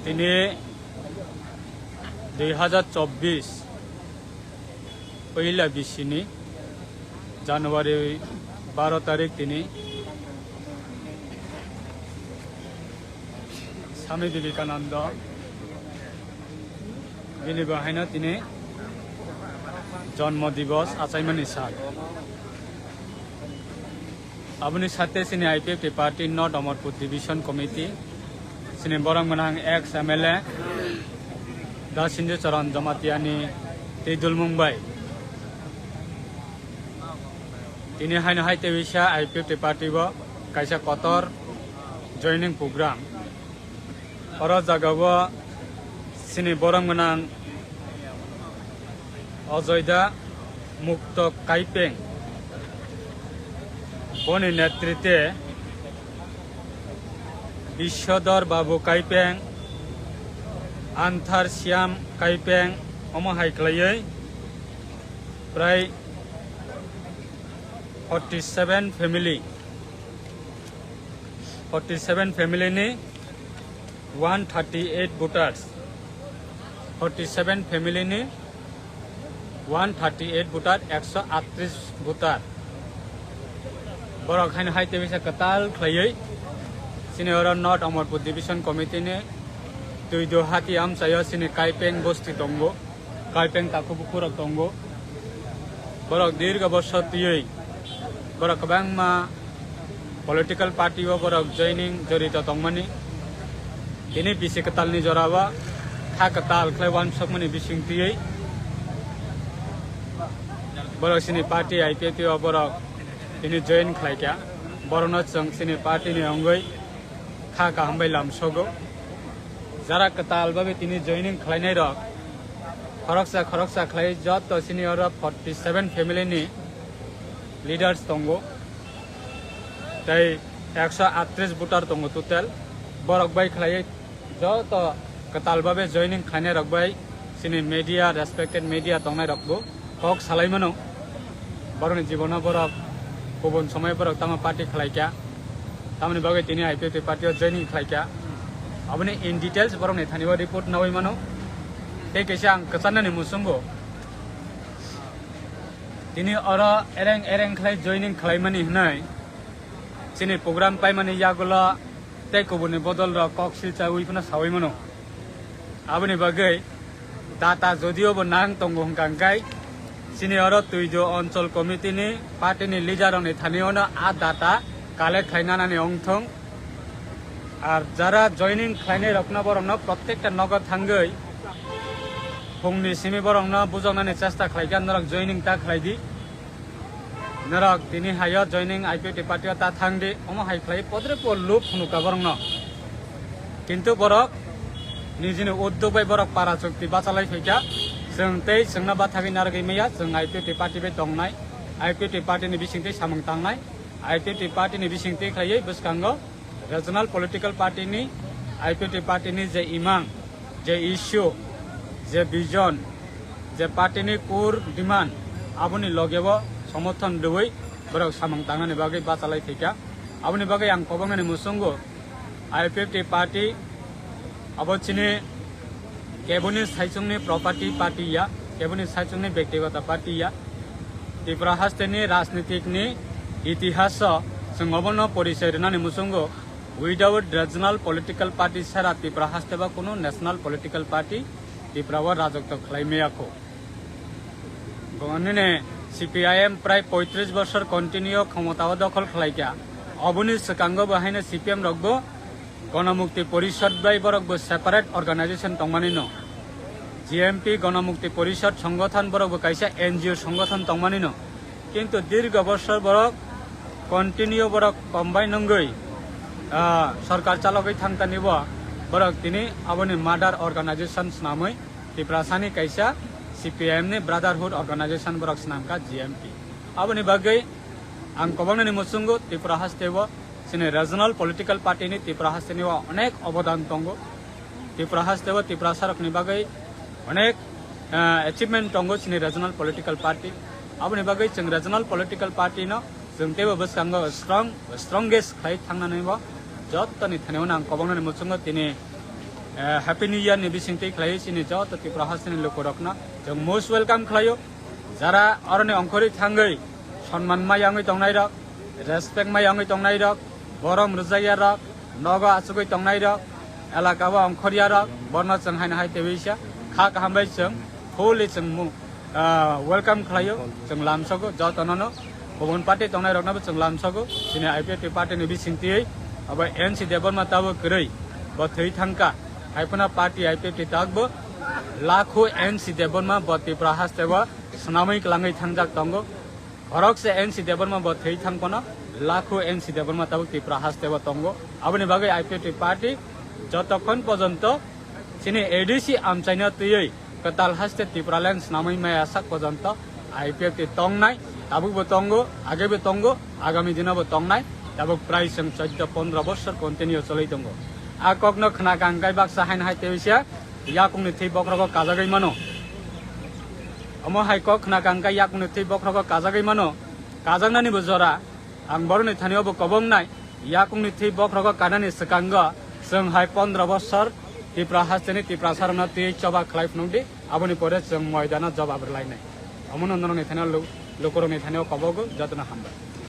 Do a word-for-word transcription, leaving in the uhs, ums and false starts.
Tini dui hazar chobbish puila bisini January baro tarik tini Swami Vivekananda bini bahaino tini Janma Divas achaimani sal. Aboni sate chini I P F T party North Amarpur Division Committee, chini borok gwnang ex M L A Dasinju Charan Jamatia ni twi dulmung bai. Tini haino hai tebisa I P F T party bo kaisa kotor joining program. Oro jagao chini borok gwnang Ajoida Mukto Kaipeng, boni netrite Biswadhar Babu Kaipeng, Anthar Siam Kaipeng, omo hai khlaiwi prai forty seven family, forty seven family ni one thirty eight voters, forty seven family ni one thirty eight voter, ekso atris voter. Borok haino hai tebisa kwtal khlaiwi chini oro North Amarpur Division Committee ni Tuido Hati amchaio chini Kaipeng bosti tongo. Kaipeng takhuk bukhuk rok tongo. Borok dirga bosor twiwi borok kwbangma political party o borok joining jorito tongmani. Tini bisi kwtalni jorao kha kwtal khlai uansukmani bising twiwi borok chini party I P F T o borok tini join khlaikha. Borokno chwng chini party ni wngwi kha kaham bai lamsogo. Jara kwtal babe tini joining khlainai rok khoroksa khoroksa khlai joto chini oro forty seven family ni leaders tongo. Tei ekso atris voter tongo total. Borok bai khlai joto kwtal babe joining khlainai rok bai chini media, respected media tongnai rok bo kok salai mano. Borokni jibono borok kubun somoi borok tamo party khlai kha, tamoni bagwi tini I P F T party o joining khlai kha. Aboni in details borokni thani o report nawi mano. Tei kaisa ang kwcharnani muchungo tini oro ereng ereng khlai joining khlaimani hwnwi chini program paimani yagulo tei kubunni bodol rok kok silchawi phano sawi mano. Aboni bagwi data jodio bo nang tongo hwnkha hwnkhe chini oro Tuido Onchol Committee ni party ni leader rokni thani ono a data collect khlai nanani wngthong. Ar jara joining khlainai rokno borokno prottekta nogo thangwi phungni simi borokno bujaknani chesta khlaikha norok joining ta khlai di. Norok tini hayo joining I P F T party o ta thang di, omo hai khlai podre po lup phunukha borokno. Kintu borok nijini uddog bai borok para chukti bachalai phaikha. Chwng tei chwngno bathagwi narwgwi maya, chwng I P F T party bai tongnai, I P F T party ni bisingtwi samung tangnai, I P F T party ni bisingtwi khlaiwi bwskango regional political party ni, I P F T party ni je imang, je issue, je vision, je party ni core demand, aboni loge bo somorthon rwui borok samung tangnani bagwi bachalai phaikha. Aboni bagwi ang kobongnani muchungo I P F T party abo chini keboni saichungni property party ya, keboni saichungni bektigoto party ya. Tripura hasteni rajnitikni itihaso chwng obono porichoi rwnani muchungo, without regional political party sara Tripura hasteba kunu national political party Tripura o rajotw khlai maya kho. Nini C P I M prai poitris bosor continue khomota o dokhol khlai kha. Oboni swkango bo haino C P M rok bo Ganamukti Porishad bai borok bo separate organization tongmani no. G M P Ganamukti Porishad songothan borok bo kaisa N G O songothan tongmani no. Kintu dirgo bosor borok continue borok combine wngwi, ah, sorkar chalogwi thangtani bo borok tini aboni mother organization swnamwi Tiprasani kaisa C P I M ni brotherhood organization borok swnamkha G M P. Aboni bagwi ang kobongnani muchungo Tripura hasteo chini regional political party ni Tripura hasteni o onek obodan tongo. Tripura hasteo Tiprasarokni bagwi onek, ah, achievement tongo chini regional political party. Aboni bagwi chwng regional political party no chwng teibo bwskango strong, strongest khlai thangnani bo jottoni thani uno ang kobongnani muchungo tini Eh, Happy New Year ni bisingtwi khlaiwi chini joto Tripura hasteni lukurokno chwng most welcome khlaio. Jara oroni ongkhorwi thangwi sonman ma yangwi tongnairok, respect ma yangwi tongnairok, borom rwjakyarok, nogo achugwi tongnairok, elaka o ongkhoryarok, borno chwng haino hai twiwi sa kha kaham bai chwng fully chwng mu-, ah, welcome khlaio, chwng lamsogo jotono no. Kubun party tongnairokno bo chwng lamsogo, chini I P F T party ni bisingtwi abo N C Debbarma tabuk kwrwi, bo thwi thangkha, hai phano party I P F T takbo lakhu N C Debbarma bo Tripura hasteo swnamwi kwlangwi thangjak tongo. Khorokse N C Debbarma bo thwi thang phano lakhu N C Debbarma tabuk Tripura hasteo tongo. Aboni bagwi I P F T party jotokhon pojonto chini A D C amchaino twiwi kwtal haste Tipraland swnamwi maya sak pojonto I P F T tongnai, tabukbo tongo, agebo tongo, agami dinobo tongnai, tabuk prai chwng chauddho pondro bosor continue choli tongo. A kokno khna kangkai baksa haino hai tebisa yakungni thwi bokhrogo kajagwi mano. Omo hai kok khna kangkai yakungni thwi bokhrogo kajagwi mano, kajaknani bo jora. Ang boroni thani obo kobong nai, yakungni thwi bokhrogo kanani swkango chwng hai pondro bosor Tripura hasteni Tiprasarokno twi choba khlai phunukdi, aboni pore chwng moidano jobab rwlainai. Omono norokni thani lu-, lukurokni thani o kobogo jotono hambai.